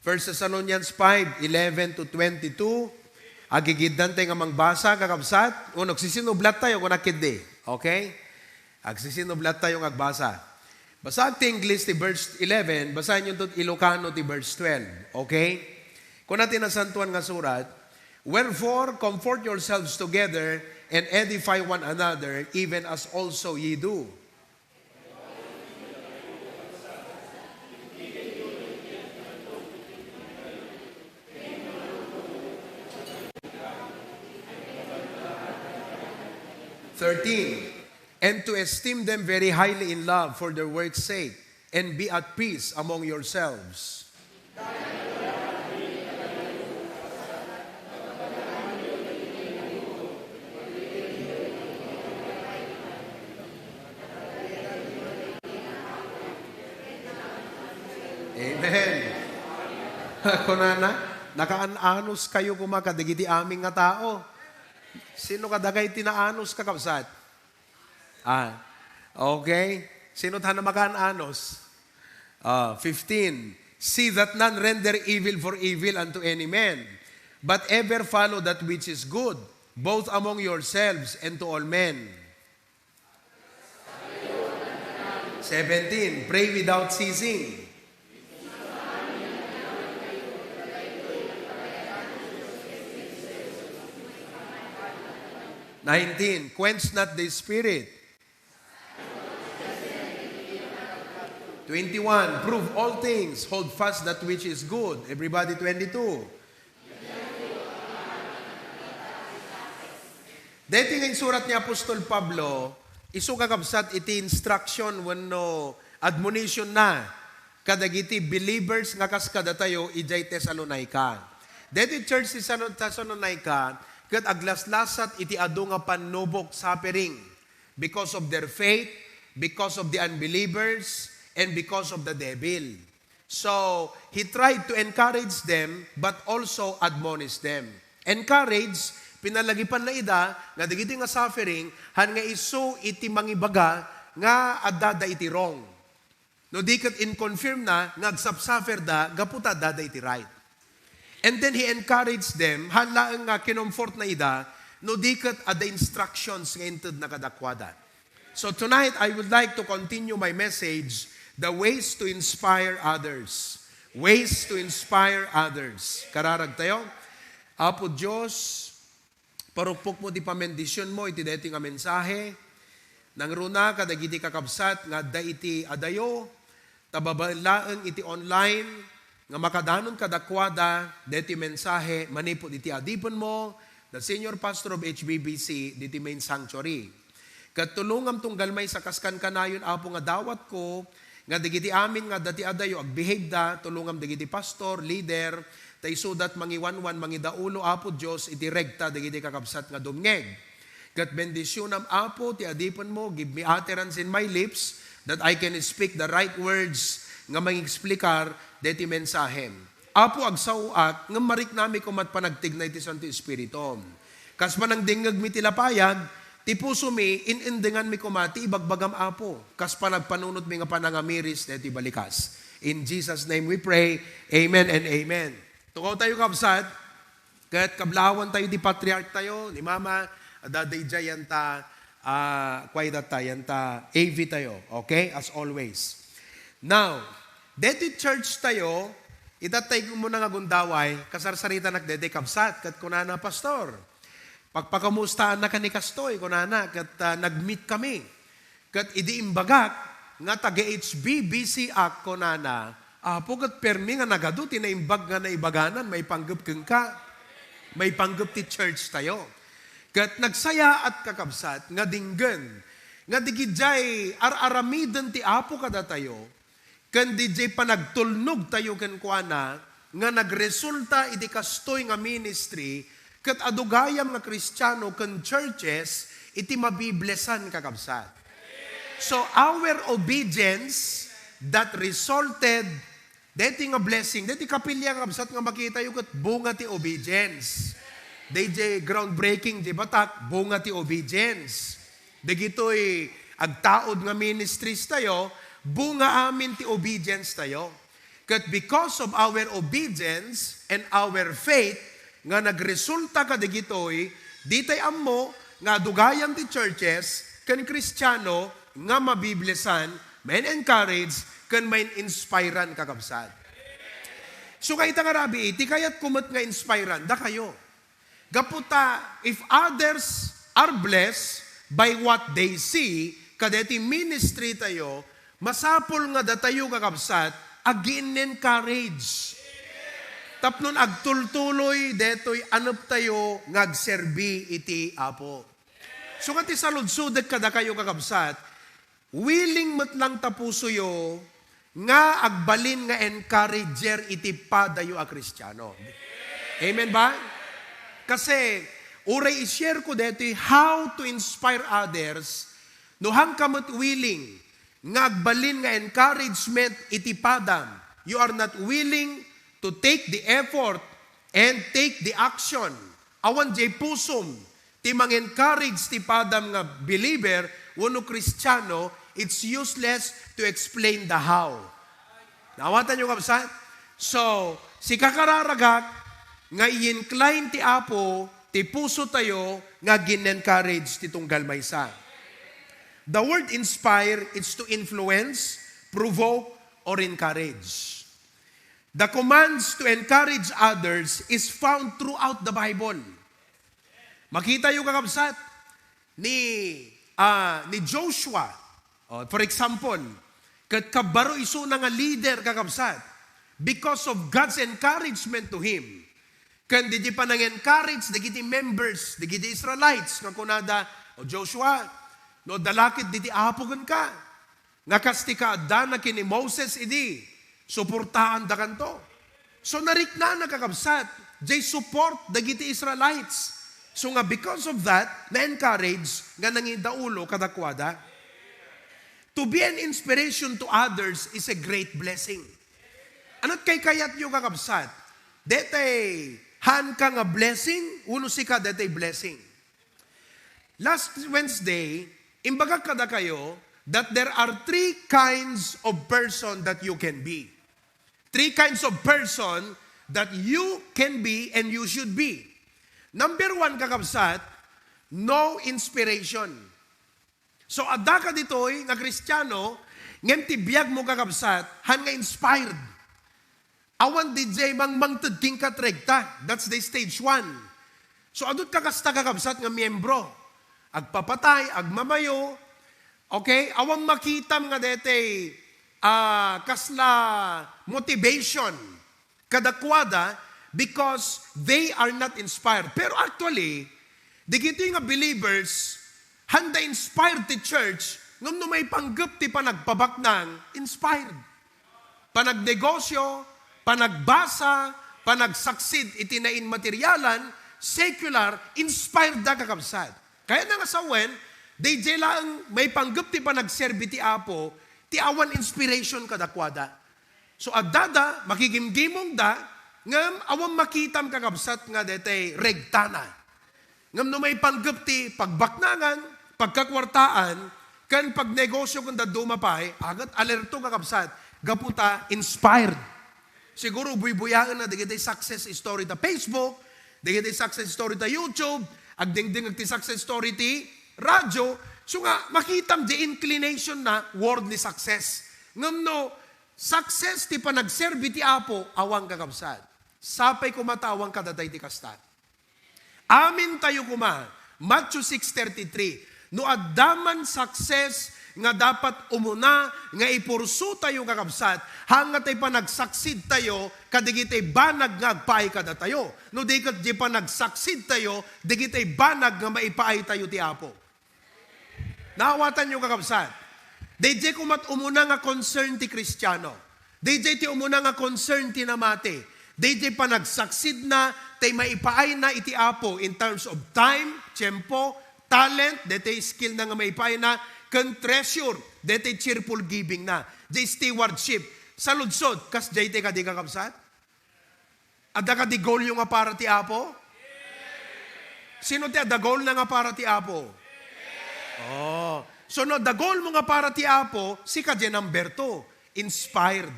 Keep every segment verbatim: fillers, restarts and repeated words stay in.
First Thessalonians five, eleven to twenty-two. Agigiddan tayo nga mangbasa, kakabsat. Uno, agsisinublat tayo, kunak ketdi. Okay? Agsisinublat tayo nga agbasa. Basaak ti English ti verse eleven, basaen yonto ti Ilocano ti verse twelve. Okay? Kuna ti Nasantoan nga Surat, "Wherefore, comfort yourselves together and edify one another, even as also ye do." Thirteen, "And to esteem them very highly in love for their work's sake, and be at peace among yourselves." Amen. Kunana, nakaan-anos kayo koma kadagiti amin nga tao. Sino kadagay ti naanus, kakabsat? Ah, okay. Sino tana makaan-anos? Ah, fifteen. "See that none render evil for evil unto any man, but ever follow that which is good, both among yourselves and to all men." Seventeen, "Pray without ceasing." Nineteen, "Quench not the spirit." Twenty-one, "Prove all things, hold fast that which is good." Everybody, twenty-two. Daytoy nga insurat ni Apostol Pablo, isu, kakabsat, iti instruction wenno admonition na kadagiti believers nga kas kadatayo idiay Tesalonica. Daytoy church ti Sano-, Tesalonica, ket aglaslasat iti adu nga pannubok, suffering, because of their faith, because of the unbelievers, and because of the devil. So, he tried to encourage them, but also admonish them. Encourage, pinalagipan na ida nga dagiti nga suffering, han nga isu iti mangibaga nga adda da iti wrong. No di ket in-confirm na nga agsapsuffer da gapu ta adda da iti right. And then he encouraged them, han laeng nga kinomfort na ida, no di ket adda instructions nga intedna kadakuada. So tonight, I would like to continue my message, the ways to inspire others. Ways to inspire others. Kararag tayo. Apo Dios, parukpokmo ti pamendisyon mo iti daytoy nga mensahe. Nangruna kadagiti kakabsat nga adda iti adayo, ta babaen laeng iti online nga makadanon kadakuada daytoy mensahe manipud iti adipenmo, the senior pastor of H B B C diti main sanctuary. Ket tulongam tunggal maysa kas kankanayon, Apo, nga dawatko, nga dagiti amin nga adda ti adayo, agbehave da, tulongam dagiti pastor, leader, ta isuda ti mangiwanwan, mangidaulo, Apo Dios, iti rekta dagiti kakabsat nga dumngeg. Ket bendisionam, Apo, ti adipenmo, give me utterance in my lips, that I can speak the right words nga mangieksplicar deti mensahem. Apo, agsaoak, ngem mariknami koma ti panagtigna iti Santo Espiritum. Kas panangdengngegmi ti lapayag, ti pusomi, in-endenganmi koma ti ibagbagam, Apo, kas panagpanunotmi nga panangamiris daytoy balikas. In Jesus' name we pray. Amen and amen. Tukaw tayo, kabsat. Ket kablawan tayo ti patriarch tayo, ni Mama, adda daydiay yanta, ah, kuay data, yanta A V tayo. Okay? As always. Now, deti church tayo, ita tayo muna nga gundaway, kasarsaritanak deti kabsat, ket kunana, "Pastor, pagpakamustaannak ni kastoy," kunana, ket, ah, nag-meet kami. Ket idi imbagak nga taga H B B C ak, kunana, "Apo, ket permi nga nagadu ti naimbag nga naibaganan maipanggep kenka, maipanggep ti church tayo." Ket nagsayaat, kakabsat, nga dinggen nga digidiay ar-aramiden ti Apo kadatayo, ken didiay panagtulnog tayo kenkuana nga nagresulta iti kastoy nga ministry, ket adu gayam nga Kristiano ken churches iti mabiblesan, kakabsat. So, our obedience that resulted, deti nga blessing, deti kapilya, kakabsat, nga makitayo ket bunga ti obedience. Daydiay groundbreaking, di batak, bunga ti obedience. Dagitoy agtaud nga ministries tayo, bunga amin ti obedience tayo. Ket because of our obedience and our faith nga nagresulta kadagitoy, ditay ammo nga adugayan ti churches ken Kristiano nga mabiblessan, ma-encourage, ken ma-inspirean, kakabsat. So, nga ita nga rabii, ti kayatko met nga inspirean dakayo. Gapu ta, if others are blessed by what they see, kadeti ministry tayo, masapul nga datayo, kakabsat, agi-encourage. Tapno agtultuloy detoy anep tayo nga agserbi iti Apo. So, nga ti saludsodek kadakayo, kakabsat, willing met lang ta pusoyo nga agbalin nga encourager iti padayo a Kristiano. Amen ba? Kasi, uray i-share ko detoy how to inspire others, no, haanka met willing nga agbalin nga encouragement iti padam, you are not willing to take the effort and take the action. Awan diay pusom ti mang-encourage ti padam nga believer wenno Kristiano, it's useless to explain the how. Naawatanyo, kabsat? So, sika kararagak nga i-incline ti Apo ti puso tayo nga gin-encourage ti tunggal maysa. The word inspire is to influence, provoke, or encourage. The commands to encourage others is found throughout the Bible. Makitayo, kakabsat, ni, ah, ni Joshua. Oh, for example, ket kabbaro isuna nga leader, kakabsat, because of God's encouragement to him. Ken diay panang-encourage dagiti members, dagiti Israelites, nga kunada, "O Joshua, no adda lakit diti Apo kenka, nga kas ti kaaddana ken ni Moses idi, suportaandakanto." So, nariknana, kakabsat, diay support dagiti Israelites. So nga, because of that, na-encourage nga nangidaulo kadakuada. To be an inspiration to others is a great blessing. Ano't kaykayatyo, kakabsat? Detay haanka nga blessing, wenno sika detay blessing? Last Wednesday, imbagak kadakayo that there are three kinds of person that you can be. Three kinds of person that you can be and you should be. Number one, kakabsat, no inspiration. So, adda ka ditoy nga Kristiano, ngem ti biagmo, kakabsat, haan nga inspired. Awan diay mangmangted kenka ti regta. That's the stage one. So, adu't kakasta, kakabsat, nga miyembro. Agpapatay, agmamayo. Okay? Awan makitam nga detay, ah, kasla motivation kadakuada because they are not inspired. Pero actually, dagitoy nga believers, haanda inspired ti church, ngem no maipanggep ti panagpabaknang, inspired. Panagnegosyo, panagbasa, panagsucceed iti nainmaterialan, secular, inspired da, kakabsat. Kayatna nga sawen, daydiay laeng maipanggep ti panagserbi ti Apo, ti awan inspiration kadakuada. So, addada, makigimgimongda, ngem awan makitam, kakabsat, nga detay regtana. Ngem no maipanggep ti pagbaknangan, pagkakuartaan, ken pagnegosyo ken dadduma pay, agat alerto, kakabsat, gapu ta inspired. Siguro buybuyaenna dagiti success story ta Facebook, dagiti success story ta YouTube, agdingdingeg ti success story ti radyo, so nga makitam di inclination na worldly success. Ngem no success ti panagserbi ti Apo, awan, kakabsat. Sapay koma ta awan kadatay ti kasta. Amintayo koma, Matthew six thirty-three, no adda man success nga dapat umuna nga ipursutayo, kakabsat, haan nga tay panagsucceed tayo kadagiti banag nga agpaay kadatayo. No di ket di panagsucceed tayo, dagiti banag nga maipaay tayo ti Apo. Naawatanyo, kakabsat? Daydiay koma ti umuna nga concern ti Kristiano. Daydiay ti umuna nga concern ti namati. Daydiay panagsucceedna, tay maipaayna iti Apo in terms of time, tiempo, talent, daytoy skillna nga maipaayna, ken treasure, daytoy cheerful givingna. Diay stewardship. Saludsod, kasdiay ti kadi, kakabsat? Adda kadi goalyo nga para ti Apo? Sino ti adda goalna nga para ti Apo? Oh. So, no adda goalmo nga para ti Apo, sika diay number two, inspired.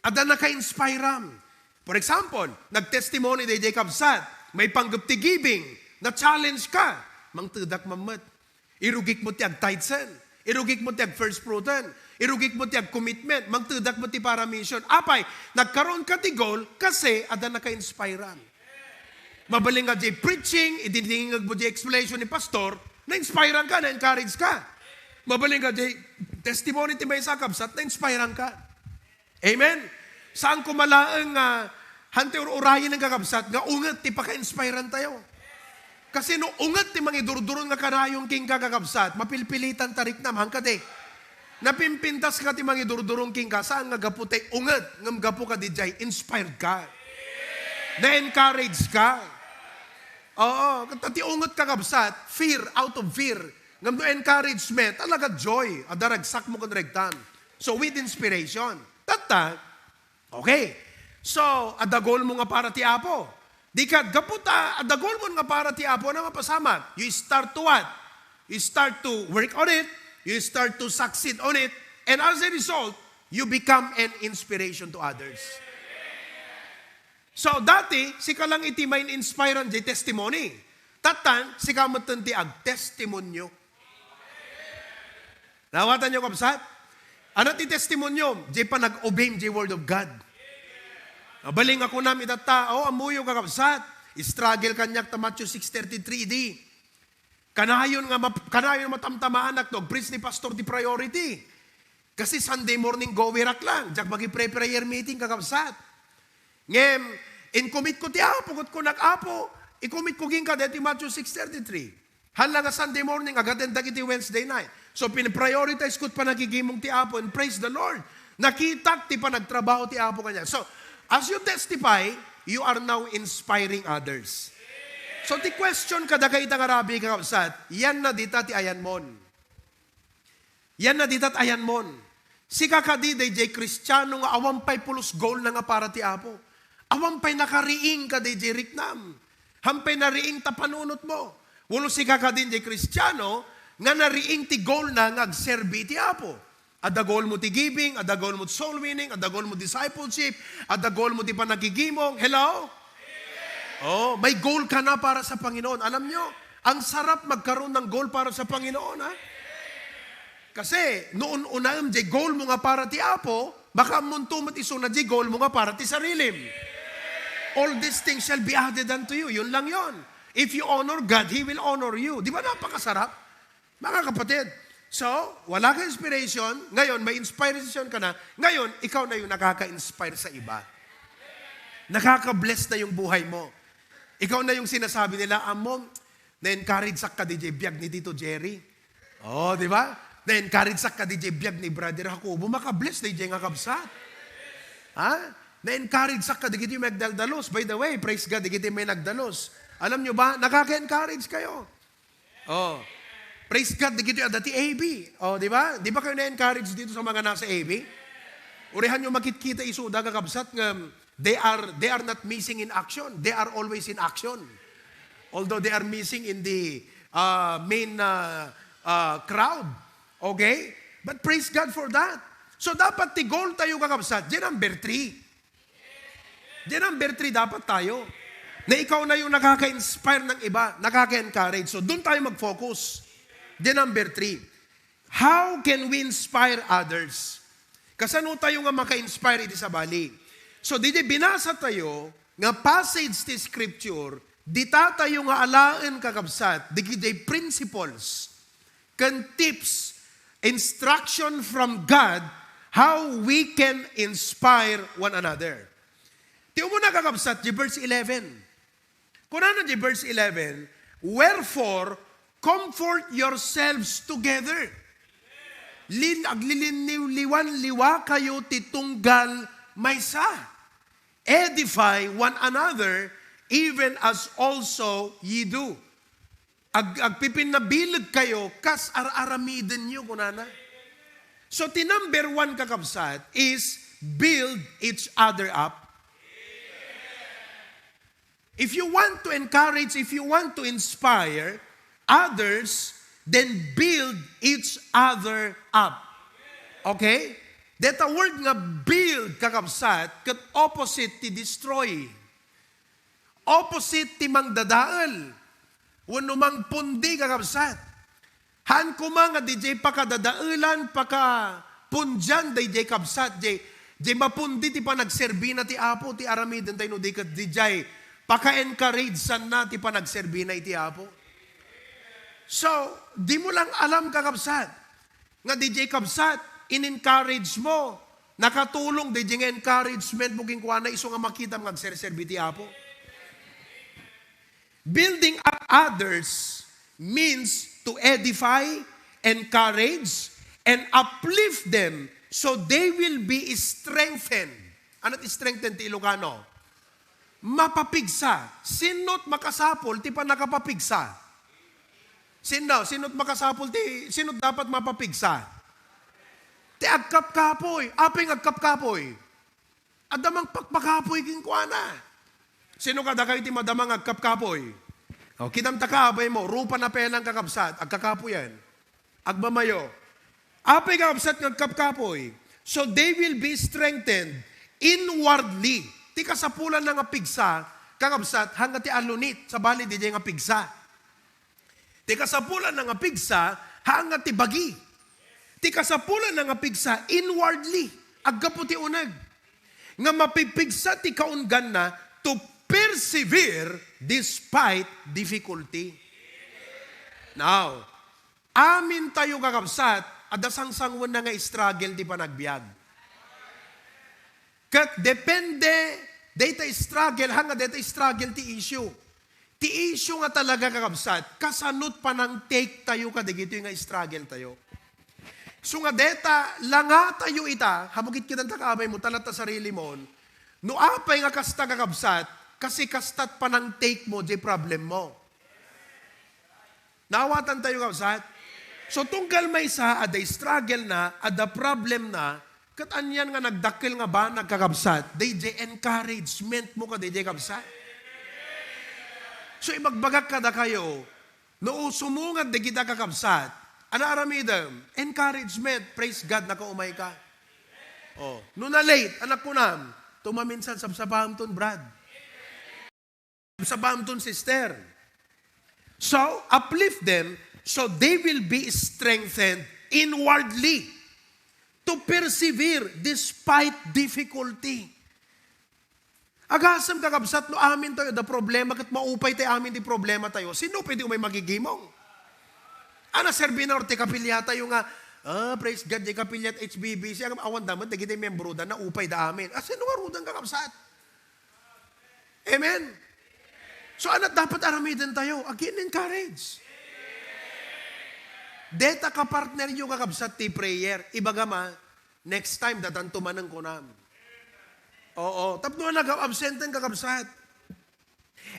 Adda naka-inspiram. For example, nag-testimony daydiay kabsat, maipanggep ti giving, na-challenge ka, mangtedak man met. Irugik mo ti ag-tithes-en, irugik mo ti ag-first fruit-en, irugik mo ti ag-commitment, mangtedak mo ti para mission. Apay, nagkaroon ka ti goal kasi adda naka-inspiram. Mabalin nga diay preaching, idi dingngeg mo diay explanation ni pastor, na-inspiran ka, na-encourage ka. Mabalin nga diay testimony ti maysa a kabsat, na-inspiran ka. Amen? Saan ko malaeng nga, hante ur-urayen ng kakabsat, nga unget ti paka-inspiran tayo. Kasi no unget ti mangidurduron nga kanayon kenka, kakabsat, mapilpilitan ta riknam, hangkadi. Napimpintas ka ti mangidurduron kenka, saan nga gapu tay unget, ngem gapu ka didiay, inspired ka. Na-encourage ka. Oo, ta ti unget, kakabsat, fear, out of fear. Ngem no encouragement, talaga joy, adda ragsak mo ken regtam. So, with inspiration. Tatta, okay. So, adda goal mo nga para ti Apo. Di ket, gapu ta, adda goal mo nga para ti Apo, ano mapasamak? You start to what? You start to work on it, you start to succeed on it, and as a result, you become an inspiration to others. So, dati, sika lang iti main-inspiran jay testimony. Tattan, sika metten ti agtestimonyo. Nawatanyo, kabsat? Ano ti testimonyo? Jay panag-obeyem jay Word of God. Abalin nga kunam itatta, o, ammoyo, kakabsat. Struggle kaniak ta Matthew six thirty-three idi. Kanayon nga map-, kanayon matamtamaanak no agpreach ni pastor ti priority. Kasi Sunday morning goerak lang, diak magi-pre-prayer meeting, kakabsat. Ngem, in-commit ko ti Apo, ket kunak, Apo, i-commit ko kenka daytoy Matthew six thirty-three. Haan la nga Sunday morning, agatendak iti Wednesday night. So, pin-prioritize ko ti panagigimong ti Apo, and praise the Lord. Nakitak ti panagtrabaho ti Apo kaniak. So, as you testify, you are now inspiring others. So, ti question kadagita nga rabii, kakabsat, yan na dita ti ayanmon. Yan na dita ti ayanmon. Sika kadi dayjay Kristiano nga awan pay pulos goal na nga para ti Apo. Awan pay nakariing kadi jay riknam. Haan pay nariing ta panunot mo. Wenno sika kadi jay Kristiano nga nariing ti goal na nga agserbi ti Apo. Adda goal mo ti giving, adda goal mo ti soul winning, adda goal mo discipleship, adda goal mo ti panagigimong. Hello? Oh, may goal ka na para sa Panginoon. Alam nyo, ang sarap magkaroon ng goal para sa Panginoon, ha? Kasi, no un-unaem jay goal mo nga para ti Apo, makaammonto met isuna jay goal mo nga para ti sarilim. All these things shall be added unto you. Yun lang yon. If you honor God, He will honor you. Di ba napakasarap? Mga kapatid, so, wala ka inspiration, ngayon may inspiration ka na, ngayon, ikaw na yung nakaka-inspire sa iba. Nakaka-bless na yung buhay mo. Ikaw na yung sinasabi nila, "Amo, na-encourage sak ka di jay biag ni Tito Jerry." Oh, di ba? "Na-encourage sak ka di jay biag ni Brother Jacobo." Maka-bless na jay nga kabsat. Ha? "Na-encourage sak ka di kiti may nagdaldalos." By the way, praise God, di kiti may nagdalos. Alam nyo ba, nakaka-encourage kayo. Oh. Praise God, di kiti adda ti A B. Oh, di ba? Di ba kayo na-encourage dito sa mga nasa A B? Urihan nyo makitkita isu da kakabsat nga they are, they are not missing in action. They are always in action. Although they are missing in the, uh, main, uh, uh, crowd. Okay? But praise God for that. So, dapat ti goal tayo, kakabsat, di number three. Di number three dapat tayo. Na ikaw na yung nakaka-inspire ng iba, nakaka-encourage. So, doon tayo mag-focus. Di number three. How can we inspire others? Kasano tayo nga maka-inspire iti sabali? So, didi binasa tayo nga passage ti scripture, dita tayo nga alaen, kakabsat, dagiti principles ken tips, instruction from God, how we can inspire one another. Ti umuna, kakabsat, di verse eleven. Kunana di verse eleven, "Wherefore, comfort yourselves together." Lin-, aglilinliwan-liwa kayo ti tunggal maysa. "Edify one another, even as also ye do." Ag-, agpipinnabileg kayo, kas ar-aramiden yo, kunana. So, ti number one, kakabsat, is build each other up. If you want to encourage, if you want to inspire others, then build each other up. Okay? Deta word nga build, kakabsat, ket opposite ti destroy. Opposite ti mangdadael wenno mangpundi, kakabsat. Haan koma nga didiay pakadadaelan, pakapundian daydiay kabsat, diay, diay mapundi ti panagserbina ti Apo, ti aramiden tayo no di ket didiay paka-encourageanna ti panagserbina iti Apo. So, di mo lang alam, kakabsat, nga didiay kabsat, in-encourage mo, nakatulong didiay nga encouragement mo kenkuana isu nga makitam nga agserserbi ti Apo. Building up others means to edify, encourage, and uplift them so they will be strengthened. Ano ti strengthen ti Ilocano? Mapapigsa. Sino't makasapul ti pannakapapigsa? Sino? Sino't makasapul ti, sino't dapat mapapigsa? Ti agkapkapoy. Apay nga agkapkapoy? Adda mangpakpakapoy kenkuana. Sino kadakayo ti madama nga agkapkapoy? O, kitam ta kaabay mo, rupa na pelang kakabsat, agkakapoyan. Agmamayo. Apay kakabsat nga agkapkapoy. So they will be strengthened inwardly. Ti kasapulan na nga pigsa, kakabsat, hanga ti alunit, sabali didiay nga pigsa. Ti kasapulan na nga pigsa, hanga ti bagi. Ti kasapulan na nga pigsa, inwardly, aggapu ti uneg. Nga mapipigsa ti kaungganna to persevere despite difficulty. Now, amin tayo, kakabsat, adda sangsanguenna nga struggle ti panagbiag. Ket depende, dayta struggle, hanga dayta struggle ti issue. Ti issue nga talaga, kakabsat, kasano't panang-take tayo kadagitoy nga struggle tayo. So nga deta, langa tayo ita, hamukit kitanta kaabay mo, talatta sarili mo, no apay nga kasta, kakabsat, kasi kasta't panang-take mo, di problem mo. Naawatan tayo, kabsat? So, tunggal maysa, adda struggle na, adda problem na, ket anian nga nagdakkel nga banag, kakabsat, daydiay encouragement mo kadaydiay, kabsat. So, ibagbagak kadakayo, no sumungad dagita, kakabsat, ano aramidem? Encouragement, praise God, nakaumay ka. Oh, no na-late, anak kunam, tumaminsan, sabsabamton, Brad. Sabamton, sister. So, uplift them so they will be strengthened inwardly to persevere despite difficulty. Agasem, kakabsat, no amin tayo da problema, ket maupay tayo amin di problema tayo. Sino pwede umay magigimong? Ana, serbi na or ti kapilya tayo nga, ah, praise God, di kapilya H B B C. Ang awan daman, dagiti membro da, naupay da amin. Ah, sino nga rudan, kakabsat? Amen? So, ano dapat aramiden tayo? Again, encourage. Deta ka partner yo, kakabsat, ti prayer. Ibaga ma, next time, datanto manen kunam. Oo. Tapno nag-absenten, kakabsat.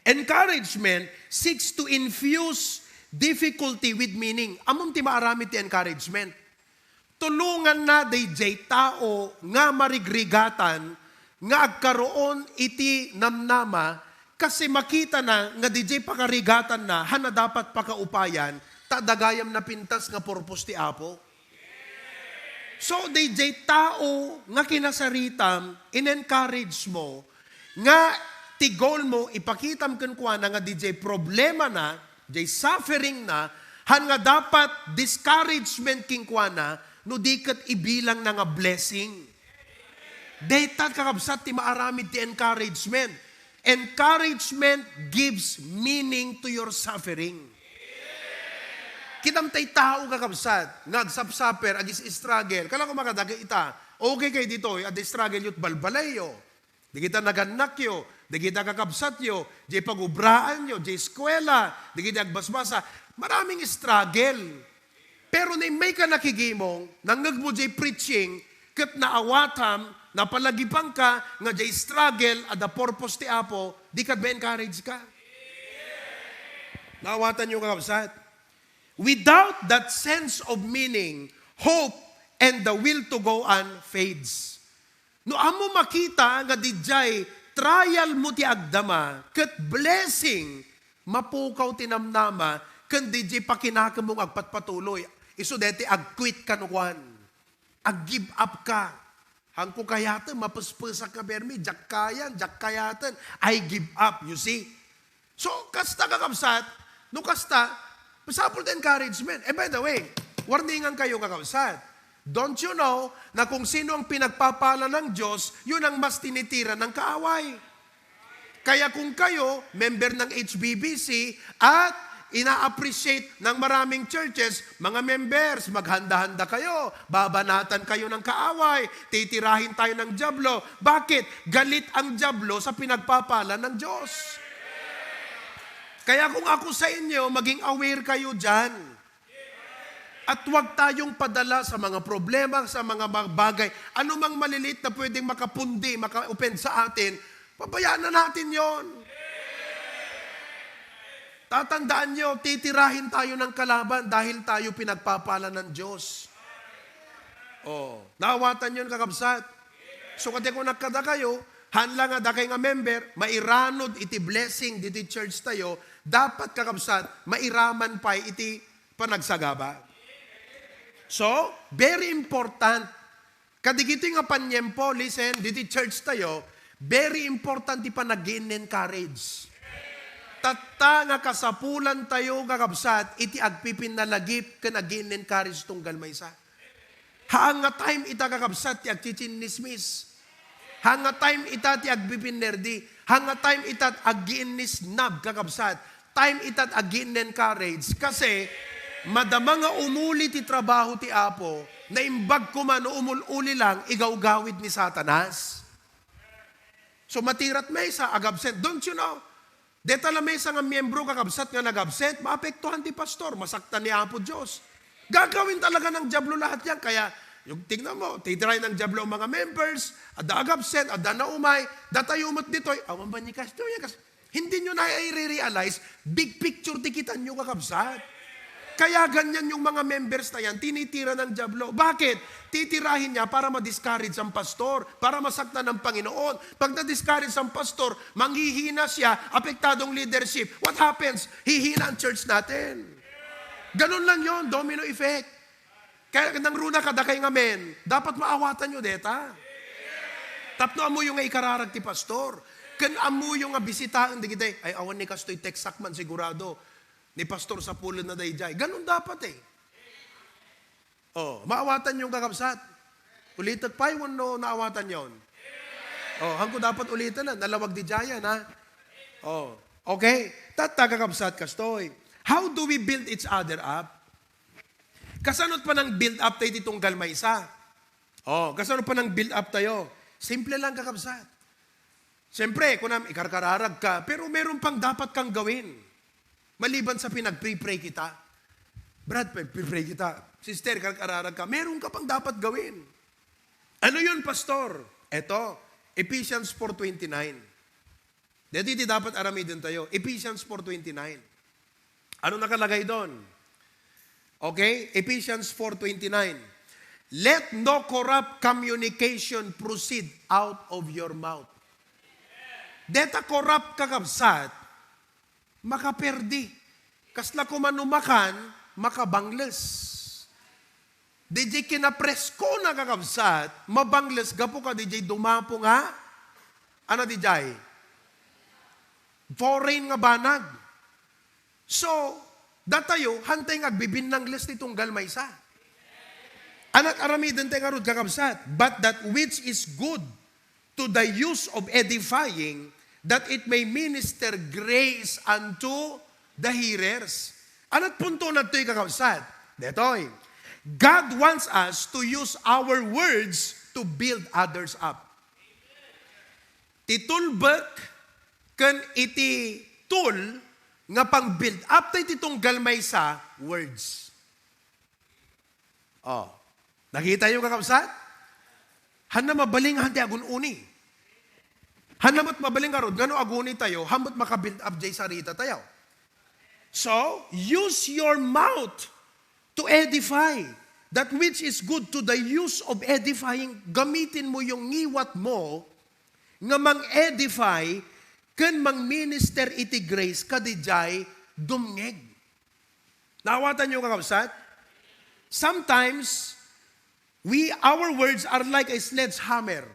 Encouragement seeks to infuse difficulty with meaning. Ammom ti maaramid ti encouragement? Tulonganna daydiay tao nga marigrigatan nga agkaroon iti namnama, kasi makitana nga didiay pakarigatanna, haan a dapat pakaupayan, ta adda gayam napintas nga purpose ti Apo. So, daydiay tao nga kinasaritam, in-encourage mo, nga ti goal mo, ipakitam kenkuana nga didiay problema na, diay suffering na, haan nga dapat discouragement kenkuana, no di ket ibilangna nga blessing. Dayta, kakabsat, ti maaramid ti encouragement. Encouragement gives meaning to your suffering. Kitam tay tao, kakabsat, nga agsapsaper, agis-struggle. Kala ko makadagita. Okay kay ditoy, adda struggle yo't balbalayyo. Dagita nagannakyo, dagita kakabsatyo, diay pagubraanyo, diay eskuela, dagiti agbasbasa. Maraming struggle. Pero no immay ka nakigimong, nangngegmo diay preaching, ket naawatam, napalagipangka nga diay struggle, adda purpose ti Apo, dika ma-encourage ka. Naawatanyo, kakabsat? Without that sense of meaning, hope, and the will to go on fades. No ammo makita nga didiay trial mo ti agdama, ket blessing, mapukaw ti namnama, ken didiay pakinakemmo nga agpatpatuloy. Isu daytoy ag-quit ka no kuan. Ag-give up ka. Hangko kayaten, mapespesak nga permi, diak kayan, diak kayaten, I give up, you see? So, kasta, kakabsat, no kasta, masapul ti encouragement. And by the way, warningan kayo, kakabsat. Don't you know na kung sino ang pinagpapala ng Diyos, yun ang mas tinitira ng kaaway? Kaya kung kayo, member ng H B B C, at ina-appreciate ng maraming churches, mga members, maghanda-handa kayo, babanatan kayo ng kaaway, titirahin tayo ng Diablo. Bakit? Galit ang Diablo sa pinagpapala ng Diyos. Kaya kung ako sa inyo, maging aware kayo dyan. At huwag tayong padala sa mga problema, sa mga ba-, bagay, anumang maliliit na pwedeng makapundi, maka-offend sa atin, pabayaan na natin yon. Tatandaan nyo, titirahin tayo ng kalaban dahil tayo pinagpapala ng Diyos. Oh, naawatan yon, kakabsat. So, kadi ko nagkada kayo, han lang nga dakay nga member, mairanod iti blessing diti church tayo, dapat, kakabsat, mairaman pa iti panagsagaba. So, very important. Kadigitoy nga paniempo, listen, diti church tayo, very important ti panag-encourage. Tatta nga kasapulan tayo, kakabsat, iti agpipinnalagip ken ag-encourage tunggal maysa. Haan nga time ita, kakabsat, ti agchichinnismis. Haan nga time ita ti agpipinnerdi. Haan nga time ita ti aggiinnisnab, kakabsat. Time ita ti aggi-encourage. Kasi, madama nga umuli ti trabaho ti Apo, naimbag koma no umul-uli lang, igawgawid ni Satanas. So, matirat maysa, ag-absent. Don't you know? Deta la maysa nga miyembro, kakabsat, nga nag-absent, maapektuhan ti pastor, masaktan ni Apo Dios. Gagawin talaga ng Diablo lahat yan. Kaya, yung tingnan mo, titiray ng Diablo ang mga members, adda ag-absent, adda naumay, datayo met ditoy, awan ba ni kastoy, kas-, hindi nyo na i-realize, big picture ti kitan nyo, kakabsat. Kaya ganyan yung mga members na yan, tinitira ng Diablo. Bakit? Titirahin niya para ma-discourage ang pastor, para masaktan ang Panginoon. Pag na-discourage ang pastor, manghihina siya, apektadong leadership. What happens? Hihina ang church natin. Ganun lang yon, domino effect. Kaya nang runa ka, dakay nga men, dapat maawatan nyo deta. Tapno amuyo nga ikararag ti pastor. Ken amuyo nga bisitaen dagiti, ay, awan ni kastoy, teksak man sigurado. Ni pastor, sapulen na daydiay. Ganun dapat eh. Oh, maawatan yung kakabsat. Ulitek pay wenno naawatan yon? Oh, hangko dapat uliten na, nalawag di jayan, ha? Oh, okay? Tatta, kakabsat, kastoy. How do we build each other up? Kasano panang build up tayo ti tunggal maysa? Oh, kasano panang build up tayo? Simple lang, kakabsat. Siyempre, kunam, ikarkararag ka, pero meron pang dapat kang gawin. Maliban sa pinag-pray-pray kita. Brad, pag-pray kita. Sister, karkararag ka, meron ka pang dapat gawin. Ano yun, Pastor? Eto, Ephesians four twenty-nine. Dito iti dapat aramiden tayo. Ephesians four twenty-nine. Ano nakalagay doon? Okay? Ephesians four twenty-nine. "Let no corrupt communication proceed out of your mouth." Deta corrupt, kakabsat, makaperdi. Kasla koma no makan, makabangles. Didiay kinapreskona, kakabsat, mabangles gapu ka didiay dumapo nga, ano didiay? Foreign nga banag. So, datayo, hantay nga agbibinnangles ti tunggal maysa. Anak aramiden tayo ngarud, kakabsat, "But that which is good to the use of edifying, that it may minister grace unto the hearers." Anat punto na to'y, kakabsat? Detoy, God wants us to use our words to build others up. Ti tulbek ken iti tool nga pang-build up tayo ti tunggal maysa, words. Oh. Nakita yo, kakabsat? Hanna mabalin nga hantay agun-uni. Hanna met mabalin ngarud, ngano aguni tayo, han met maka-build up jay sarita tayo. So, use your mouth to edify. That which is good to the use of edifying, gamitin mo yung ngiwat mo nga mang-edify ken mang-minister iti grace kadidiay dumngeg. Naawatan yo, kakabsat? Sometimes, We, our words are like a sledgehammer.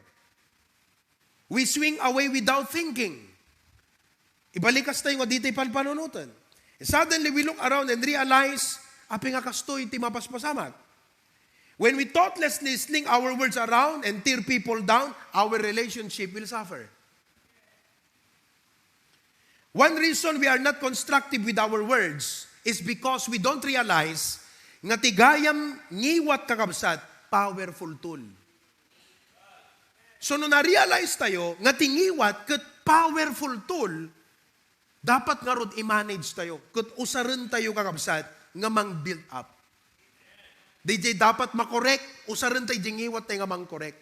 We swing away without thinking. Ibalikas tayo nga ditoy panpanunoten. Suddenly, we look around and realize, "Apay nga kastoy ti mapaspasamak?" When we thoughtlessly sling our words around and tear people down, our relationship will suffer. One reason we are not constructive with our words is because we don't realize nga ti gayam ngiwat, kakabsat, powerful tool. So, no na-realize tayo nga ti ngiwat ket powerful tool, dapat ngarud i-manage tayo, ket usaren tayo, kakabsat, nga mang-build up. Diay dapat makorek, usaren tayo diay ngiwat tayo nga mangkorek.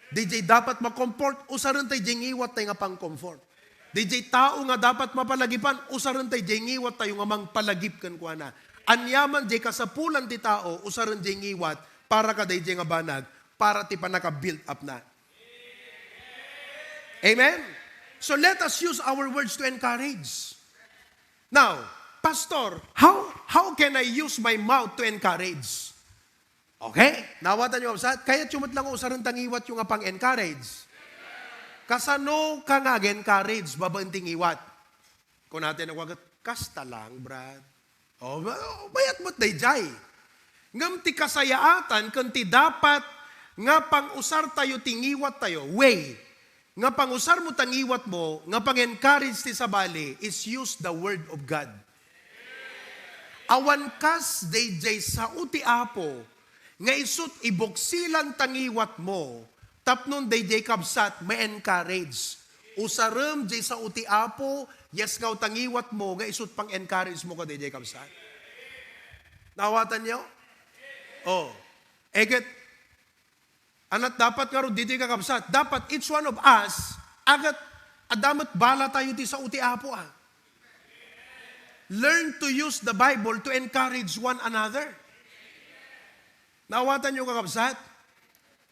Diay dapat makomfort, usaren tayo diay ngiwat tayo nga pangkomfort. Diay tao nga dapat mapalagipan, usaren tayo diay ngiwat tayo nga mangpalagip kenkuana. Aniaman diay kasapulan ti tao, usaren diay ngiwat para kadaydiay nga banag, para ti pannaka-build up na. Amen? So let us use our words to encourage. Now, "Pastor, how, how can I use my mouth to encourage?" Okay? Naawatan yo, kabsat? Kayatyo met lang usaren ta ngiwatyo nga pang-encourage. Kasano ka nga ag-encourage babaen ti ngiwat? Kunana ti nakuaget, "Kasta lang, Brad." O, ba-, bayat met daydiay. Ngem ti kasayaatan ken ti dapat nga pangusartayo ti ngiwattayo, way nga pangusarmo ta ngiwatmo nga pang-encourage ti sabali is use the word of God. Awan kas daydiay sao ti Apo nga isut' ibuksilan ta ngiwatmo tapno daydiay, kabsat, ma-encourage. Usarem diay sao ti Apo, yasngaw ta ngiwatmo nga isut' pang-encouragemo kadaydiay, kabsat. Naawatanyo? O. Eget, ania ti dapat ngarud ditoy, kakabsat? Dapat each one of us, agat, adda met bala tayo ti sao ti Apo, a. Learn to use the Bible to encourage one another. Naawatanyo, kakabsat?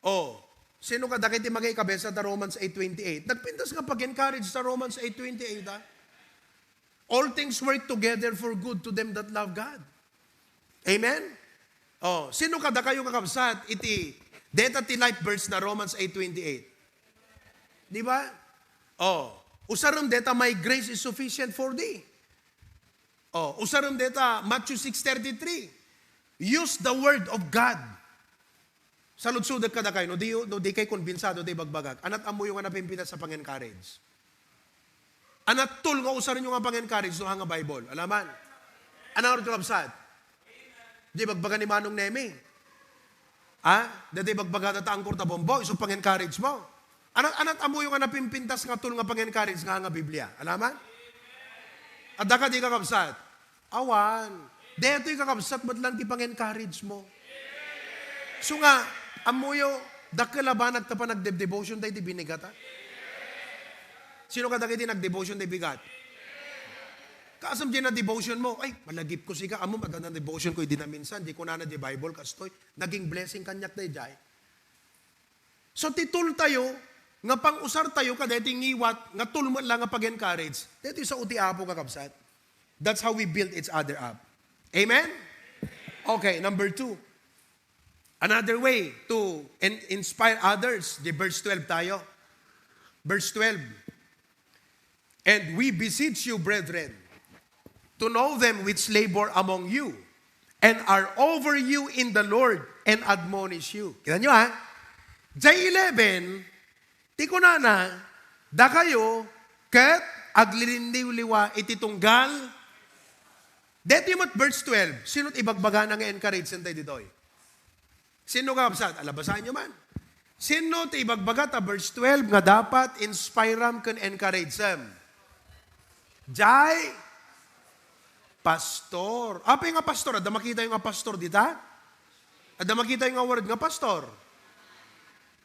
O, sino kadakayo ti mangikabesa ta Romans eight twenty-eight? Nagpintas nga pag-encourage ta Romans eight twenty-eight, a. "All things work together for good to them that love God." Amen? O, sino kadakayo, kakabsat, iti dayta ti life verse na Romans eight twenty-eight? Di ba? O, usarem dayta, "My grace is sufficient for thee." O, usarem dayta, Matthew six thirty-three. Use the word of God. Saludsodek kadakayo, no di, no dikay kombinsado ti ibagbagak, ania ti ammoyo nga napimpintas a pang-encourage? Ania ti tool nga usarenyo nga pang-encourage no haan nga Bible? Alaman. Ania ngarud, kakabsat? Diay ibagbaga ni Manong Nemi. Ha? Dayta ibagbagada ta angkor ta bombo, isu pang-encouragemo. Ania, ania ti ammoyo nga napimpintas nga tool nga pang-encourage nga, nga Biblia? Alaman? Adda kadi, kakabsat? Awan. Daytoy, kakabsat, met lang ti pang-encouragemo. Isu nga, ammoyo, dakkel a banag ta panagdebdevotion daydi binigata. Sino kadakayo ti nagdevotion daydi bigat? Kaasam diay na-devotionmo, "Ay, malagipko sika, ammom, adda na-devotionko idi naminsan, diay kunana diay Bible, kastoy, naging blessing kaniak daydiay." So, ti tool tayo, nga pang-usar tayo, kadaytoy ngiwat, nga tool met lang nga pag-encourage, daytoy sao ti Apo, kakabsat. That's how we build each other up. Amen? Okay, number two. Another way to in-, inspire others, di verse twelve tayo. Verse twelve. "And we beseech you, brethren, to know them which labor among you, and are over you in the Lord, and admonish you." Kita nyo, ha? Diay eleven, ti kunana, "Dakayo, ket aglilinliwliwa iti tunggal." Daytoy met verse twelve, sino ti ibagbagana nga encourage tayo ditoy? Sino, kakabsat? Ala, basaenyo man. Sino ti ibagbaga ta verse twelve nga dapat inspiram ken encouragem? Diay pastor. Apay nga pastor? Adda makitayo nga pastor dita? Adda makitayo nga word nga pastor?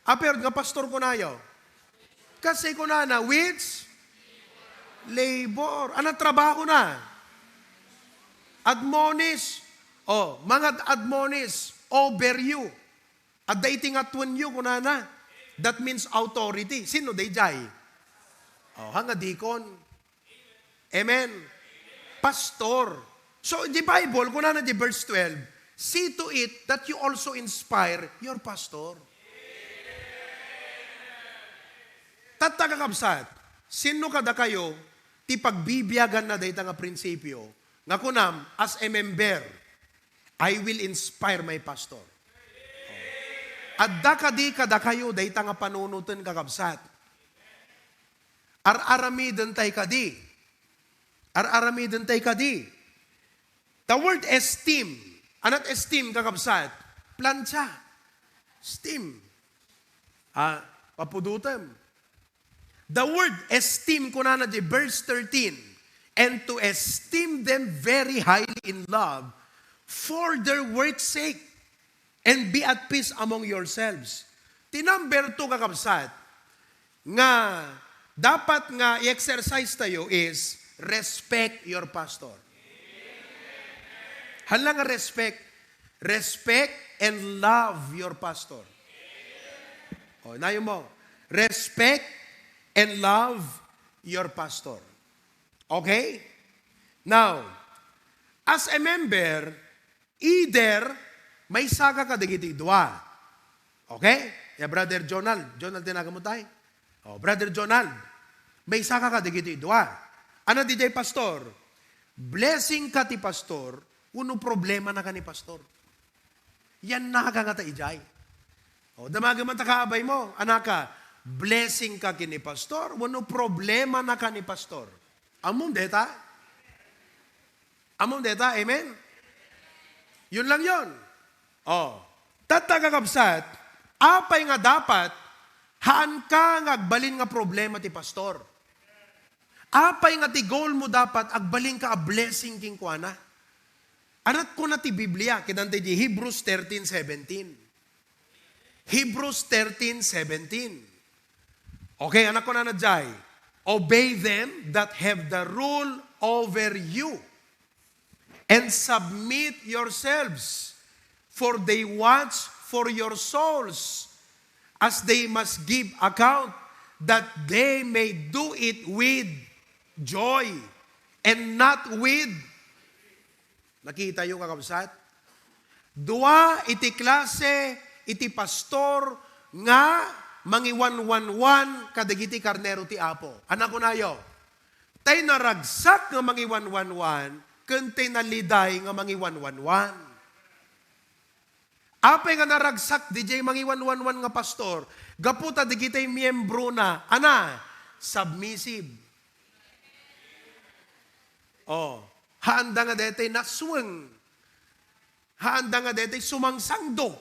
Apay word nga pastor kunayo? Kasi kunana, which labor. Ania ti trabahona? Admonish. O, mangad-admonish over you. Adda iti ngatoenyo, kunana. That means authority. Sino daydiay? O, haan nga deacon. Amen. Pastor. So, di Bible, kunana di verse twelve, See to it that you also inspire your pastor. Tatta, kakabsat, sino kadakayo ti pagbibiaganna dayta nga prinsipio nga kunam, as a member, "I will inspire my pastor." Adda kadi kadakayo dayta nga panunoten, kakabsat? Ar-aramidentay kadi. Ar-aramidentay kadi. The word esteem. Anat esteem, kakabsat? Plancha. Esteem. Ah, papudutem. The word esteem, kunana di verse thirteen, "And to esteem them very highly in love for their work's sake, and be at peace among yourselves." Ti number two, kakabsat, nga dapat nga i-exercise tayo is respect your pastor. Hala nga respect. Respect and love your pastor. O, nayon mo. Respect and love your pastor. Okay? Now, as a member, either maisaka kadagiti dua. Okay? Ya, Brother Jonald. Jonald, tinagan mo tayo. O, Brother Jonald, maisaka kadagiti dua. Ano di jay, pastor? Blessing ka ti pastor, wenno problema na ka ni pastor? Yan naka nga ta ijay. O, damagen man ta kaabay mo, anaka, blessing ka ken ni pastor, wenno problema na ka ni pastor? Ammom deta? Ammom deta? Amen? Yun lang yun. O, tatta, kakabsat, apay nga dapat haan ka nga agbalin nga problema ti pastor? Apay nga ti goal mo dapat agbalin ka a blessing kenkuana? Anat kuna ti Biblia, kinan ti Hebrews thirteen seventeen. Hebrews thirteen seventeen. Okay, anat kunana jay, "Obey them that have the rule over you, and submit yourselves, for they watch for your souls, as they must give account, that they may do it with joy and not with." Nakitayo, kakabsat? Dua iti klase iti pastor nga mangiwanwanwan kadagiti karnero ti Apo. Ania kunayo? Tay naragsak nga mangiwanwanwan ken tay naliday nga mangiwanwanwan. Apay nga naragsak diay mangiwanwanwan nga pastor? Gapu ta dagiti miembrona, ana, submissive. O, haanda nga daytoy nasweng. Haanda nga daytoy sumangsangdo.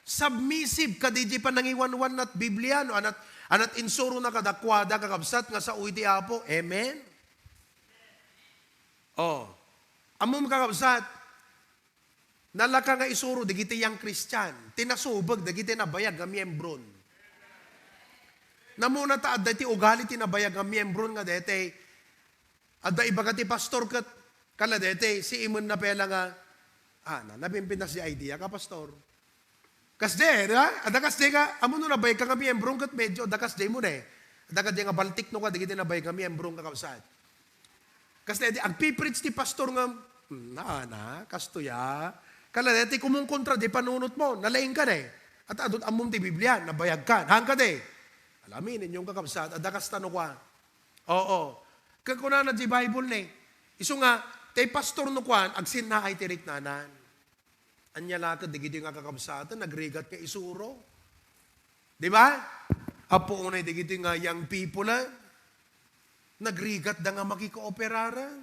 Submissive kadi jay panangiwanwanna ti Biblia, no? Anat, anat insurona kadakuada, kakabsat, nga sao iti Apo. Amen? O. Ammom, kakabsat, nalaka nga isuro dagiti young Christian ti nasubeg dagiti nabayag nga miembron. Namuna ta adda iti ugali ti nabayag nga miembron nga daytoy, adda ibaga ti pastor ket, kala daytoy, siimenna pay la nga, ah, na, napimpitas ti idea ka, pastor. Kasdi, di ba? Adda kasdi nga, ammom no nabayag ka nga miembron ket medyo adda kasdi mo ne. Adda kasdi nga baltik no ka, dagiti nabayag nga miembron, kakabsat. Kasdi, di, agpipreach ti pastor nga, "Hmm, na, na, kastoy a." Kala daytoy kumungkontra di panunot mo, nalaing ka ne. At adun ammom ti Biblia, nabayag ka, haan kadi? Alamin ninyo, kakabsat, adda kasta no kua. Oo. Kakunana di Bible ne. Isu nga, tay pastor no kuan, agsinnaay ti riknanan. Ania la ket dagiti nga kakabsatan, nagrigat nga isuro. Di ba? Apo unay dagiti nga young people, ah, nagrigatda nga makikooperaren.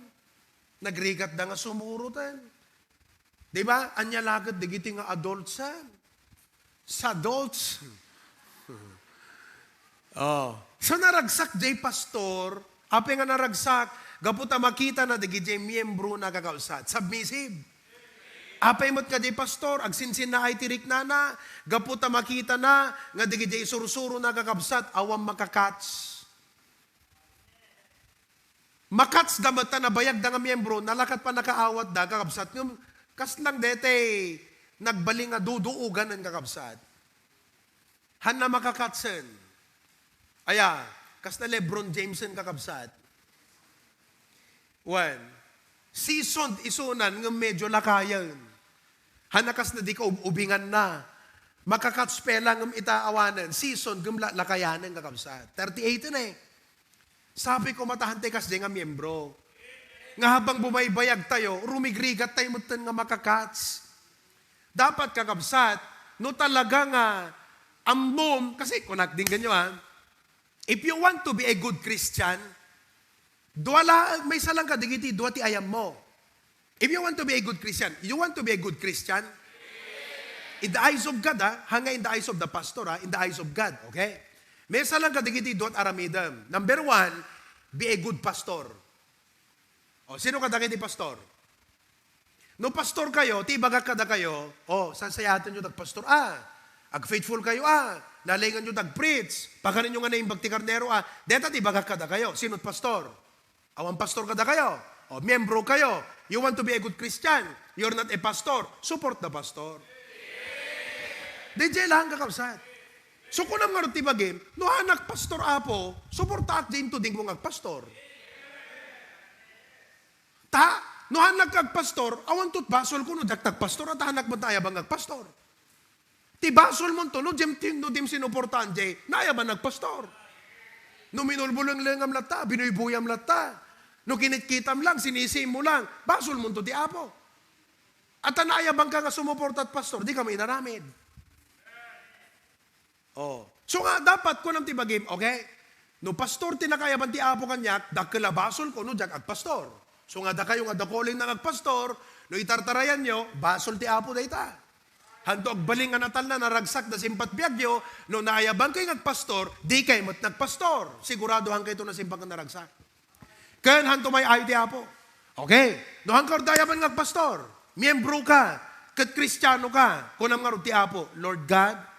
Nagrigatda nga sumuroten. Di ba? Ania la ket dagiti nga adults, ah, sa adults. Oh. So, naragsak jay pastor, apay nga naragsak, gapu ta makitana dagiti miembro na kakabsat. Submissive. Apay met nga jay pastor, agsinsinnaay ti riknana, gapu ta makitana nga dagiti isursuro na kakabsat, awan makakats. Makats da met ta nabayag da nga miembro, nalakat pa nakaawat da, kakabsat. Ngem, kas lang detay nagbalin nga duduogan, kakabsat. Hanna makakatsen. Aya, kas na LeBron Jameson, kakabsat. Wen, seasoned isunan, ngem medyo lakayen. Hana kasla di ka ub-, ubinganna. Makakats pay la ngem ita awanen, season, ngem la-, lakayanen, kakabsat. Thirty-eight na eh. Sapay ko, matahan tayo kasdiay nga miyembro. Nga habang bumaybayag tayo, rumigrigat tayo metten nga makakats. Dapat, kakabsat, no talaga nga ammom, kasi kunak din ganyo, ha? If you want to be a good Christian, dua la, maysa lang kadagiti dua ti ayammo. If you want to be a good Christian, you want to be a good Christian? In the eyes of God, ha? Hanga in the eyes of the pastor, ha? In the eyes of God, okay? Maysa lang kadagiti dua ti aramidem. Number one, be a good pastor. O, sino kadagiti pastor? No pastor kayo, ti ibagak kadakayo, o, sasayaten yo ti agpastor, a. Ag-faithful kayo, a. Nalingan yo ti ag-preach. Pakanen yo nga naimbag ti karnero, a. Deta ti ibagak kadakayo. Sino ti pastor? Awan pastor kadakayo. O, miyembro kayo. You want to be a good Christian. You're not a pastor. Support the pastor. Di jay lang, kakabsat. So, kunam ngarud ti bagim, no hanak pastor, Apo, suportaak jay into dingmo nga agpastor. Ta, no hanak agpastor, awan tot basol ko no diak nagpastor, ta hanak met naayaban nga agpastor. Ti basolmonto, no dim, no dim sinuportaan jay, naayaban nga agpastor. No minulbulenglengang latta, binuybuyam latta, no kinitkitam lang, sinisim mo lang, basolmonto ti Apo. At ta naayabanka nga sumuporta ti pastor, dika mainaramid. Oh. So nga, dapat kunam ti bagim, okay? No pastor ti nakaayaban ti Apo kaniak, dakkel a basol ko no diak agpastor. So nga, dakayo nga dakulen nga agpastor, no itartarayan yo, basol ti Apo dayta. Hanto agbalin nga natalna, naragsak, nasimpat biag yo, no naayaban kayo nga agpastor, di kayo met nagpastor. Sigurado han kayo to nasimpat nga naragsak. Ken hanto may ay ti Apo. Okay. No han ka naayaban nga agpastor, miyembro ka, ket Kristiano ka, kunam ngarud ti Apo, Lord God,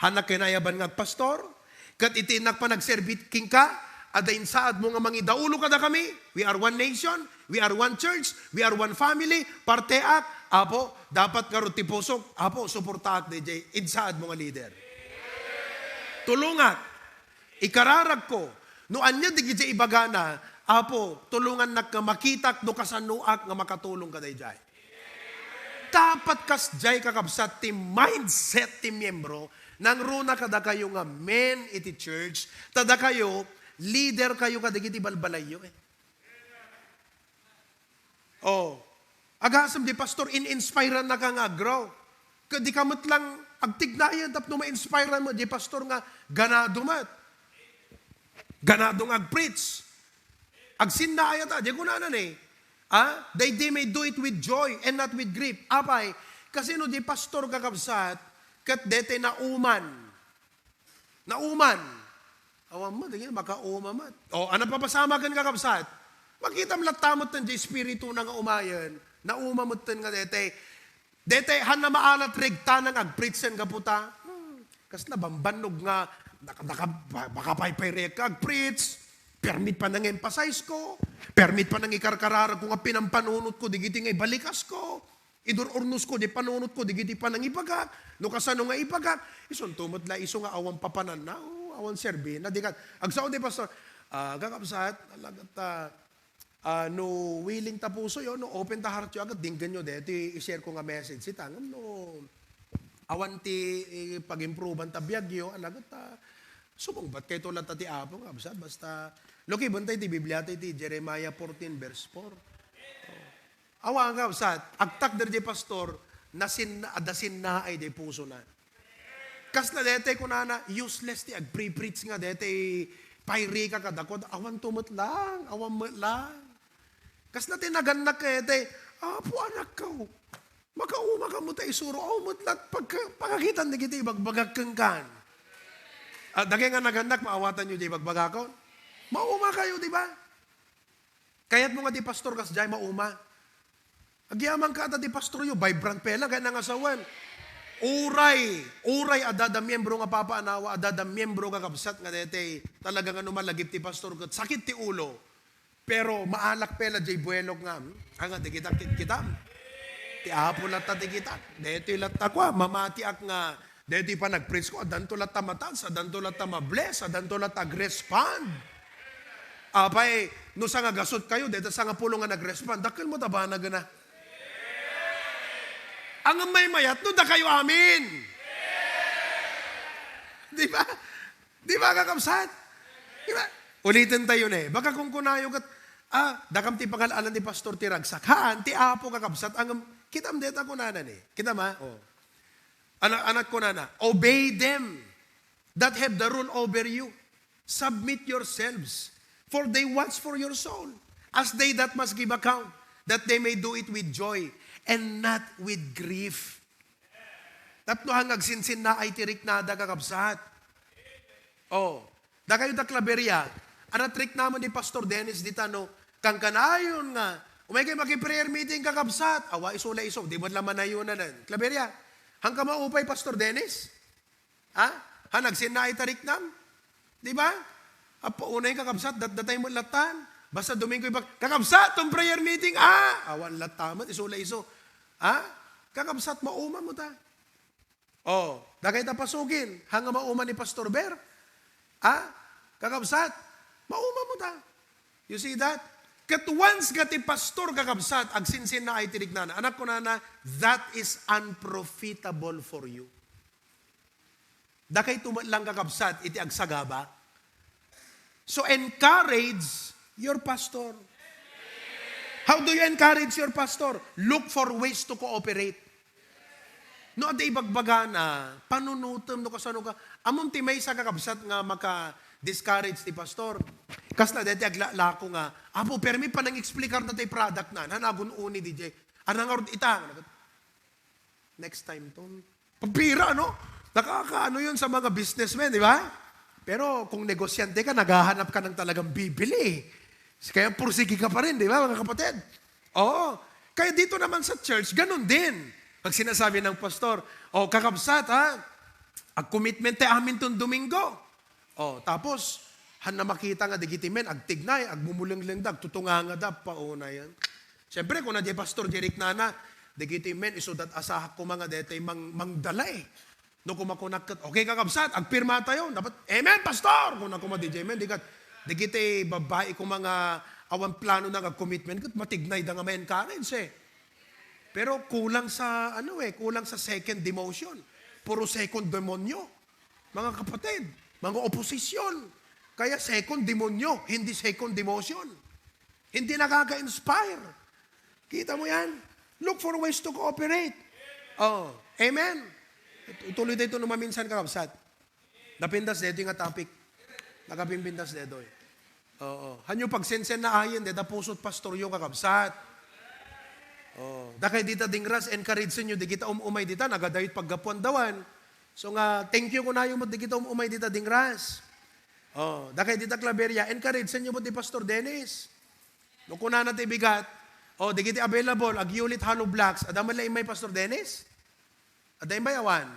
hanak kay naayaban nga agpastor, ket iti innak panagserbi kenka, adda insaad mo nga mangidaulo kadakami. We are one nation, we are one church, we are one family, parteak, Apo, dapat ngarud ti pusok, Apo, suportaak dayjay insaad mo nga leader. Tulongak. Ikararagko, no ania dagiti ibagana, Apo, tulongannak nga makitak no kasanoak nga makatulong kadaydiay. Dapat kasdiay, kakabsat, ti mindset ti miyembro, nangruna kadakayo nga men iti church, ta dakayo, leader kayo kadagiti balbalayyo, eh. Oh. Agasem di pastor, in-inspire-annaka nga aggrow. Ket dika met lang agtignayen tapno ma-inspire-an met di pastor nga ganado met. Ganado nga agpreach. Agsinnaayat, di kunana ni, ah, they, they may do it with joy and not with grief. Apay, kasino di pastor, kakabsat, ket dete nauman. Nauman. Awan met, dagiti makauma met. O, ano papasamak ken, kakabsat? Makitam latta met ti espiritu na nga umayen. Nauma met nga dete. Dete, han na maalat regta nga agpreach ken gaputa. Hmm, kasla bambannog nga naka, naka, ba-, makapaypay rek ka agpreach. Permit pa nang emphasize ko. Permit pa nang ikarkararag ko nga pinampanunot ko, digiti nga ibalikas ko. Idur-urnos ko, di panunot ko, digiti panangibagak. No kasano nga ibagak, isunto met la isu nga awan papananna, o awan serbina. Di ka, agsao di pastor, ah, kakabsat, alagat, ah, ah, no willing ta puso yo, no open ta heart yo, agat dinggan yo, deti i-share ko nga message, sita, ngem no awan ti, eh, pag-improvean ta biag yo, alagat, ah, sumungbat kayo to latta ti Apo, kakabsat, basta, lukiben tayo ti Biblia, tayo ti Jeremiah fourteen verse four. Awan, kakabsat, agtakder di pastor, nasin-, adda sinnaay di pusona. Kasla dete kunana, useless ti agpre-preach nga dete, payrika kadakuada, awan to met lang, awan met lang. Kasla ti nagannak ket, "Apo, anakko, makauma ka met a isuro, aw met la pagka-, pakakitan dagiti ibagbagak kenkan." Ah, dagiti nga nagannak, maawatan yo di ibagbagakon? Mauma kayo, di ba? Kayatmo nga di pastor kasdiay mauma. Agyamanka ta di pastor yo, vibrant pay lang, kaya nangasawen. Uray, uray adda da miyembro nga papaanawa, adda da miyembro nga kabsat nga dete, talaga nga no malagip ti pastor ket sakit ti ulo. Pero maalak pay la jay buelok nga, hmm, anga di kita kitkitam. Ti Apo latta ti kita. Detoy latta kua, mamatiak nga Daytoy panagpreach ko, addanto latta mataas, addanto latta mabless, addanto latta agrespond. Apay, no sangagasut kayo, dayta sangapulo nga nagrespond, dakkel met a banag na. Ang maymayat no dakayo amin. Di ba? Di ba, kakabsat? Di ba? Uliten tayo na eh. Baka kung kunayo kat, ah, dakam ti pangal-alan ni Pastor ti ragsak. Haan, ti Apo, kakabsat, ang, kitam deta kunana ni. Kita ma? Oh. Anak, anak kunana, obey them that have the rule over you. Submit yourselves, for they watch for your soul, as they that must give account, that they may do it with joy and not with grief. Tapno hang agsinsinnaay ti riknada, kakabsat. Oh, dakayo da Claveria, anatriknaman ni Pastor Dennis dita no, kankanayon nga, umay kayo maki-prayer meeting, kakabsat. Awa, iso la iso, di mo la manayonan. Claveria, hangka maupay, Pastor Dennis? Ha? Ha, nagsinna ita riknam? Di ba? Apo, unay kakabsat, datdatay mo latan. Basta Domingo ibag, kakabsat, tong prayer meeting, ah! Awan lataman, iso la iso. Ha? Kakabsat, mauma mo ta. Oh, dagay ta pasugin, hanga mauma ni Pastor Ber. Ha? Kakabsat, mauma mo ta. You see that? Ket once nga ti pastor, kakabsat, agsinsinnaay ti riknana. Anak kunana, that is unprofitable for you. Dakay tumet lang, kakabsat, iti agsagaba. So encourage your pastor. How do you encourage your pastor? Look for ways to cooperate. No, adda ibagbagana, panunutem no kasano ka. Ammom ti maysa, kakabsat, nga maka-discourage ti pastor. Kasla deti aglalako nga, "Apo, permi panang-explicar na tay product na, nanagun uni D J. Anang arud ita?" Next time, ton. Pampira, no? Nakakaano yun sa mga businessmen, di ba? Pero kung negosyante ka, naghahanap ka ng talagang bibili. Kaya pursigi ka pa rin, di ba, mga kapatid? Oo. Kaya dito naman sa church, ganun din. Pag sinasabi ng pastor, "O, kakabsat, ha? Ag-commitment ti amin ton Domingo." O, tapos, han na makita nga digiti men, agtignay, agmumulenglengda, agtutungangada, pauna yan. Siyempre, kuna di Pastor Jeric nana, digiti men, isudat asahak ko mga detay mang, mangdala eh. No, kumakunak ket, "Okay, kakabsat, agpirma tayo." Dapat, "Amen, Pastor!" Kuna kuma di men, di kat, digiti babai ko mga awan plano na nga commitment, ket matignay da nga ma-encourage eh. Pero kulang sa, ano eh, kulang sa second demotion. Puro second demonyo. Mga kapatid, mga oposisyon. Kaya second demonyo, hindi second demotion. Hindi nakaka-inspire. Kita mo yan? Look for ways to cooperate. Oh, amen. Tuloy tayo ito no maminsan, kakabsat. Napintas detoy nga topic. Nakapimpintas detoy. Oo. Hanyo pagsensen na ayen, deta pusot pastor yo, kakabsat. Oh, dakay dita dingras, encourage nyo, di kita um-umay dita, nagadayot paggapuan dawan. So nga, thank you kunayo mo, di kita um-umay dita dingras. Oh, dakay dita Claveria, encourage nyo mo di Pastor Dennis. No kunana ti bigat, oh, di kiti available, agyulit hollow blocks. Adda man la immay, Pastor Dennis? Adda immay awan?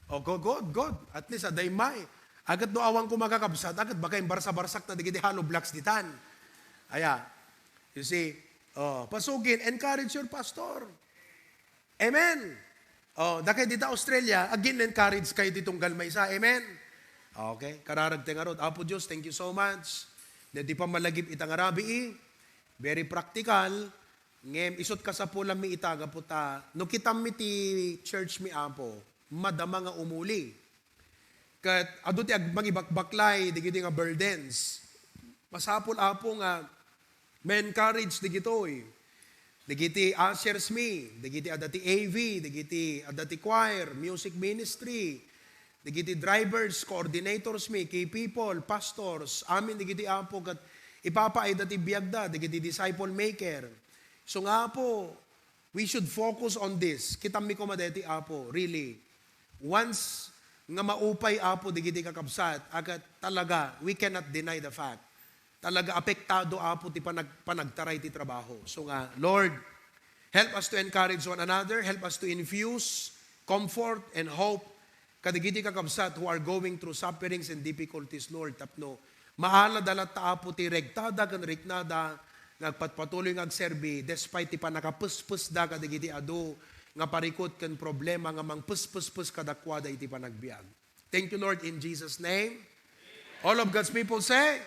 Oh, go-, good, good. At least adda immay. Agat no awan ko makakabsat, agat baka imbarsa-barsak na di kiti hollow blocks ditan. Aya. You see? Oh, pasugin, encourage your pastor. Amen. Oh, dakay dita Australia, again, encourage kayo ti tunggal maysa. Amen. Okay, kararag ti ngarud. Apo Dios, thank you so much. Deti pamalagip ita nga rabii, very practical. Ngem isut kasapulanmi ita gapu ta no kitammi ti church mi, Apo, madama nga umuli. Ket adu ti ag-, mangibakbaklay dagiti nga burdens. Masapul, Apo, nga ma-encourage dagitoy. Dagiti ushers mi, dagiti adda ti A V, dagiti adda ti choir, music ministry, dagiti drivers, coordinators mi, key people, pastors, amin dagiti, Apo, ket ipapaayda ti biagda, dagiti disciple maker. So nga, Apo, we should focus on this. Kitammi koma deti, Apo, really. Once nga maupay, Apo, digiti kakabsat, agat talaga, we cannot deny the fact. Talaga, apektado, Apo, ti panag-, panagtaray ti trabaho. So nga, Lord, help us to encourage one another, help us to infuse comfort and hope kadagiti kakabsat who are going through sufferings and difficulties, Lord, tapno maala da latta, Apo, ti regtada ken riknada nga agpatpatuloy nga agserbi despite ti pannakapespesda kadagiti adu nga parikut ken problema nga mangpespespes kadakuada iti panagbiag. Thank you, Lord, in Jesus' name. All of God's people say,